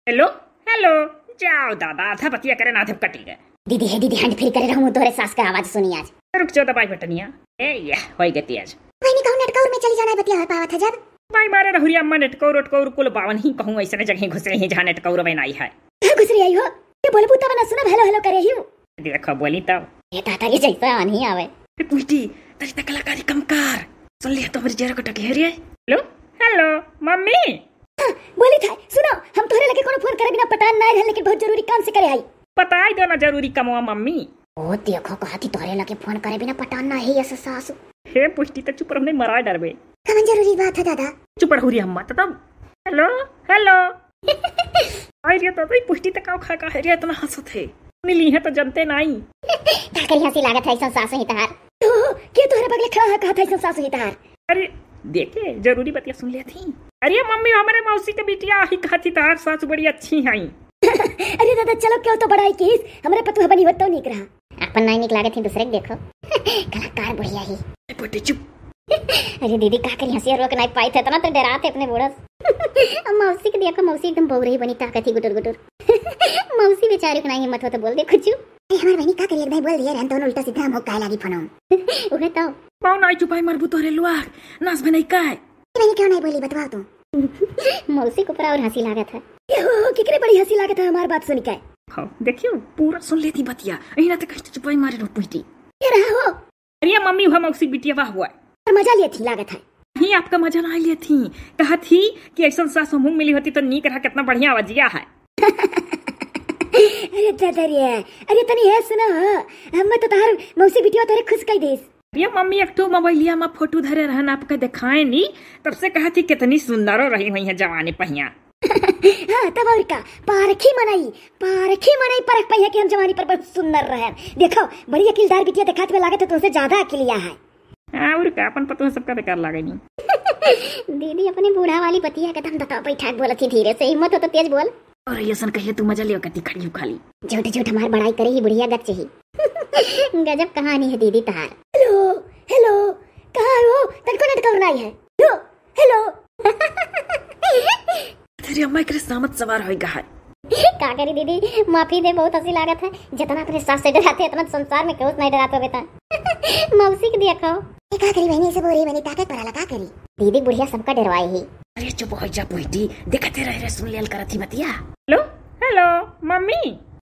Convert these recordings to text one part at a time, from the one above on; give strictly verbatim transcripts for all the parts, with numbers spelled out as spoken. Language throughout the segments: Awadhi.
हेलो, हेलो, जाओ दादा, आधा बतिया करे ना, आधे कटी गए। दीदी है, दीदी, hand free करे रहूं, तोहरे सास का आवाज सुनी आज। रुक जो, दबाई बटनिया। ए, ये, होई गई तेज। बहिनी, कहूं नेटकौर में चली जाना है, बतिया हो पावत है जब। भाई मारे रहुरिया अम्मा, नेटकौर, ओटकौर, कुल बावन ही कहूं, ऐसने जगह घुस रही है, जहाँ नेटकौर बनाई है। कहाँ घुस रही आई हो? ये बोलबू तब ना सुनब, हेलो, हेलो करे ही। देखो, बोली तब। ये दादा, ये जैसा आनी आवे। ए, पुष्टी, तनी त कलाकारी कम कर। सुन लिया तो हमारी जरा को टकी है रे। हेलो, हेलो, मम्मी। हाँ, बोली था, सुनो, हम तोहरे लगे कोनो फोन करे बिना पटान ना रहल, लेकिन बहुत जरूरी काम से करे आई। बताई दो ना जरूरी कमवा, मम्मी। ओ देखो, कहा थी तोहरे लगे फोन करे बिना पटान ना है, ऐसे सासू। हे पुष्टी, त चुप रहो, नहीं मरा डरबे। कवन जरूरी बात है दादा? चुप रहो रे अम्मा, त तब। हेलो, हेलो। आई रे दादा, ई पुष्टी त का खा का है रे, इतना हंसत है। मिली है तो जनते नाई। का करी, हंसी लागत है, ऐसा सासू ही तहार। तो के तोहरे बगले खड़ा है, कहत है, ऐसा सासू ही तहार। अरे, देखे, जरूरी बतिया सुन लिया थी। अरे मम्मी, हमारे मौसी के बिटिया ही कहत ही, तहार सासू बड़ी अच्छी हैं। अरे दादा, चलो, क्यों तो बड़ाई कीस, हमरे पतोह बनी होत तो नीक रहा। अपन नाई नीक लागत ही, दूसरे के देखो। कलाकार बुढ़िया ही। ए, बेटी, चुप। अरे दीदी, का करी, हंसी रोक नाई पाई थे, इतना तो डरात है अपने बूढ़ा से। अब मौसी के देखो, मौसी एकदम बौरही बनी ताकत ही गुटुर गुटुर। मौसी बेचारी के नाई हिम्मत हो तो बोल दे कुछ। ए, हमार बहिनी का करी, एक भाई बोल दिए रहन, तो उल्टा सीधा मुंह काहे लागी फनम। उहे तो। पाऊ नाई चुपाई मरबू तोहरे लुआर, नास भी नहीं काय। ए बहिनी, क्यों नहीं बोली, बतवाओ तू। मौसी को पूरा और हंसी लागत है। ए हो, हो, केकरे बड़ी हंसी लागत है हमार बात सुन के। हाँ, देखियो, पूरा सुन लेती बतिया। यही ना तो कहीं तो चुपाई मारे रो पुष्टी। ए रहा हो। अरे मम्मी, वह मौसी बिटिया वाह हुआ है। और मजा लेती लागत है। नहीं, आपका मजा ना लेती। कहा थी कि ऐसा सास हमहू मिली होती तो नीक रहा, कितना बढ़िया आवाजिया है। अरे दादा रे, अरे तनी है सुनो, हम तो तहार मौसी बिटिया तोरे खुश कर देस। अरे मम्मी, एक ठो मोबाइलिया में फोटो धरे रहन, आपका दिखाए नी, तब से कहा थी कितनी सुंदर रही हुई है जवानी पहिया। हाँ, तब और का, पारखी मनई, पारखी मनई परख पहिया कि हम जवानी पर बहुत सुंदर रहे। देखो, बड़ी अकिलदार बिटिया देखात में लागत है, तुमसे ज्यादा अकिलिया है। हाँ, और का, अपन पतोह सबका बेकार लागे नी। दीदी अपने बूढ़ा वाली बतिया के दम दता बैठा के बोलत ही धीरे से, हिम्मत हो तो तेज बोल। और ऐसन कहिए तू मजा लियो कती खड़ी हो खाली। झूठ झूठ हमार बड़ाई करे ही बुढ़िया गच ही। गजब कहानी है दीदी तहार। हेलो, हेलो, कहाँ हो? तनको नेट कवर नहीं है। हेलो, हेलो। तेरी अम्मा के सामत सवार होई गहा है। का करी दीदी, माफी दे, बहुत हंसी लागत है। जितना अपने सास से डराते, इतना संसार में केहू से नहीं डरात हो बेटा। मौसी के देखो। ए, का करी बहिनी, ऐसे बोरी बनी ताकत पड़ाला, का करी? दीदी बुढ़िया सबका डरवाए ही। अरे चुप हो जा बुढ़ी, देखते रह रे, सुन लेल करत ही बतिया। हेलो, हेलो, मम्मी।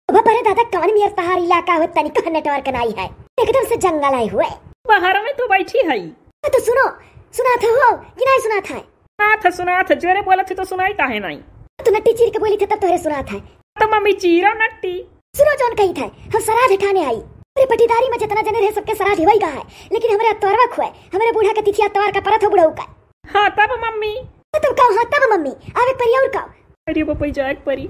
अब अरे दादा, कवन मियर तहार इलाका हो, तनी कहाँ नेटवर्क नहीं है, एकदम से जंगल आए हुए। बाहर में तो बैठी है। तो सुनो, सुनात हो कि नहीं सुनात है? सुनात है, सुनात है, जोरे बोलत है तो सुनाई काहे नहीं? तू नट्टी चीर के बोली थे तब तोहरे सुनात है। तो मम्मी चीरो नट्टी। सुनो जौन कही थे, हम सराध ठाने आई। अरे पटीदारी में जितना जने रहे सबके सराध हिवई गा है, लेकिन हमरे अतवारवा खुए, हमरे बूढ़ा के तिथि अतवार का परत हो बुढ़ऊ का। हाँ तब मम्मी। हाँ तब का, हाँ तब मम्मी, आवे परी और का। अरे बपई जाए के परी।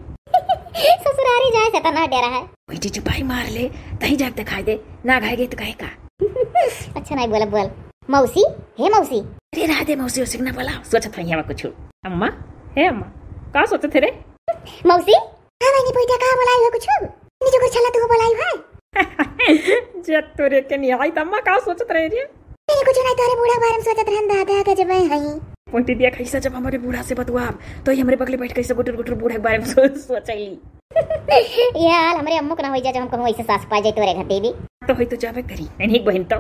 ससुरारी जाए से तना डरा है। वही चुपाई मार ले, तही जाके दिखाई दे, ना घाय गई तो कहे का। अच्छा नहीं बोला, बोल। मौसी, हे मौसी। अरे रह दे मौसी, उसे ना बोला, सोचत हई हवा कुछ। अम्मा, हे अम्मा, का सोचत है रे? मौसी। हाँ बहिनी, बेटा का बोलाई हो कुछ? निजो कुछ छला तू बोलाई है? जब तोरे के निहाई त अम्मा का सोचत रहे रे? तेरे कुछ नहीं, तोरे बूढ़ा बारे में सोचत रहन दादा, गजब है हई। पोंटी दिया कैसा जब हमारे बूढ़ा से बतुआब, तो ही हमरे बगले बैठ कैसे गुटुर गुटुर बूढ़ा के बारे में सो-, सोचैली। ये हाल हमरे अम्मो के ना होई जा, जब हम कहूँ ऐसे सास पा जाए तोरे घर दीदी। तो होई तो जाबे करी, नहीं बहिन तो।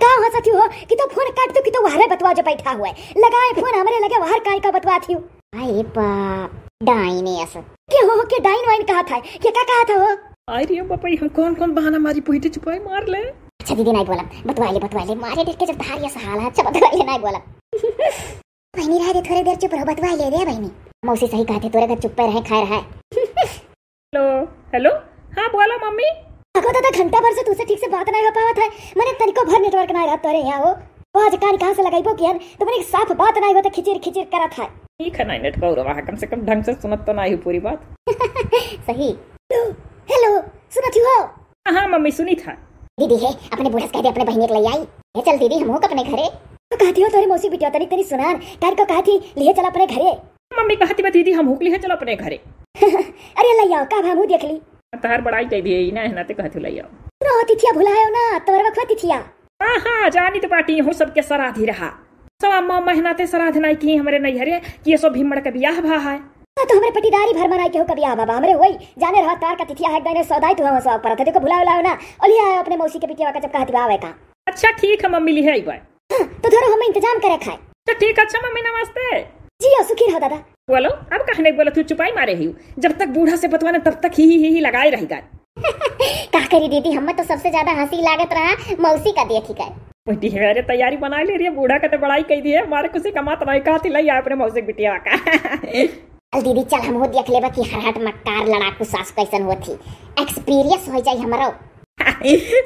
का हो सती हो कि तो फोन काट दो कि तो वहरे बतवा जो बैठा हुआ है। लगाए फोन हमरे लगे वहर काय का बतवा थी। अरे बाप, डाइन ऐसा। के हो, के डाइन वाइन कहा था? के का कहा था हो? आई रे बपई, हम कौन कौन बहाना मारी, पोंटी चुपाई मार ले। अच्छा दीदी नहीं बोला, बतवा ले, बतवा ले, मारे डर के जब धारिया सहाला, अच्छा बतवा ले, नहीं बोला। बहिनी रह दे, थोड़े देर चुप रहो, बतवा ले रे बहिनी। मौसी सही कहते, तोरे घर चुप्पे रहे, खाए रहे। हेलो, हेलो, हाँ बोला मम्मी। अगो दादा, घंटा भर से तुझसे ठीक से बात नहीं हो पावत है, मने तनिको भर नेटवर्क नहीं रहत तोरे यहाँ हो। वो आज कान कहाँ से लगाइबो किहन, तो मने साफ बात नहीं होते, खिचिर खिचिर करत है। ठीक है, नहीं नेट कौरवा है, कम से कम ढंग से सुनत तो नहीं हो पूरी बात। सही। हेलो, सुनत ही हो? हाँ, हाँ, मम्मी, सुनी था। दीदी है, अपने बूढ़ा से कह दे, अपने बहिनी के ले आई। ये चल दीदी, हम हो अपने घरे। तो कहती हो, तोरे मौसी बिटिया तनी, तनी सुनान, कान को कहती, लिए चल अपने घरे। मम्मी कहती बा, दीदी, हम हुक लिए चल अपने घरे। अरे ले आओ, का हम देख ली। तहार बड़ाई कह दिए, ना है ना ते कहती ले आओ। सुनो, तिथिया भुलायो ना, तोरे बखवा तिथिया। हाँ, हाँ, जानी तो बाटी, हूँ सबके सराधी रहा। सवा महीना ते सराध नाई की हमरे नैहरे, कि ये सब भीमड़ के बियाह भा है। हाँ, तो हमरे पटीदारी भर मनाई केहू कभी आवा बा, हमरे होई, जाने रहा तार का तिथिया है, एक दिन सौदाई तू हम सौ पर थे, देखो भुलाओ लाओ ना, और लिया अपने मौसी के बिटिया का जब कहती बा आवे का। अच्छा ठीक है मम्मी, लिहे आई बा। हाँ, तो धरो हम इंतजाम करे खाए। तो ठीक, अच्छा मम्मी नमस्ते। जियो सुखी रहो दादा। बोलो, अब काहे नहीं बोलत हूँ, चुपाई मारे ही। जब तक बूढ़ा से बतवाने तब तक ही ही ही, ही लगाए रही गाय। का करी दीदी, हमें तो सबसे ज्यादा हंसी लागत रहा मौसी का देखी कर। बेटी है, अरे तैयारी बना ले रही है, बूढ़ा का तो बड़ाई कही दी है, मारे खुशी का मात नहीं कहती, लाई अपने मौसी की बिटिया का। चल दीदी चल, हम हो देख लेबा कि हरहट मक्कार लड़ाकू सास कैसन होत ही, एक्सपीरियंस हो जाई हमरो।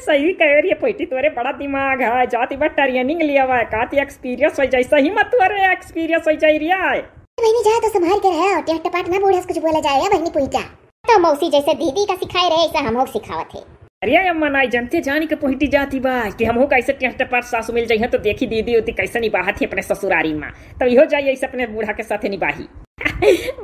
सही कह रही है पोइटी, तोरे बड़ा दिमाग है, जाती बा ट्रेनिंग लिया हुआ है, काती एक्सपीरियंस हो जाई, सही मत तोरे एक्सपीरियंस हो जाई रिया है। बहनी जाए तो संभाल के रहे, टेट टपाट ना बूढ़ा से कुछ बोला जाए, या बहनी पोइटा। तो मौसी जैसे दीदी का सिखाए रहे, ऐसा हम लोग सिखावत है। अरे अम्मा, नाई जनते जानी के पोइटी जाती बा कि हमहू का ऐसे टेट टपाट सासु मिल जाई है, तो देखी दीदी होती कैसे निबाहत है अपने ससुरारी माँ, तो इहो जाई ऐसे अपने बूढ़ा के साथे निबाही।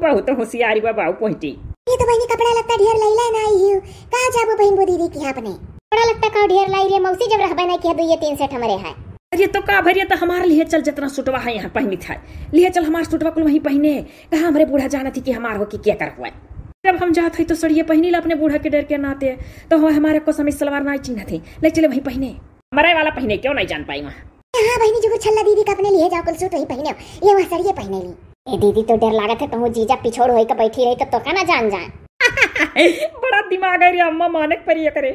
बहुत होशियारी बा बाऊ पोइटी। ये तो बहनी कपड़ा लत्ता ढेर लैला ना आई हियो। का जाबो बहन वो दीदी की अपने? कपड़ा लत्ता का ढेर लाई रे मौसी, जब रहबे ना किया दुइये तीन सेट हमरे है। अरे तो का भरिया तो हमार लिए चल, जितना सुटवा है यहाँ पहनी था, लिए चल हमार सुटवा कुल वहीं पहने। कहाँ हमरे बूढ़ा जानत ही कि हमार हो कि क्या कर हुआ है। जब हम जात है तो सड़िए पहनी ला अपने बूढ़ा के डर के नाते, तो हो हमारे को समीज सलवार ना चिन्ह थे, ले चले वहीं पहने। मराए वाला पहने क्यों नहीं जान पाई वहाँ। हाँ बहनी, जुगुर छल्ला दीदी का अपने लिए जाओ कुल सूट वही पहने, ये वहाँ सड़िए पहने ली। ए दीदी तो डर लागत है कहूँ जीजा पिछोड़ होई के बैठी रही तो तोका ना जान जाए। बड़ा दिमाग है रे अम्मा, मानक पर ये करे।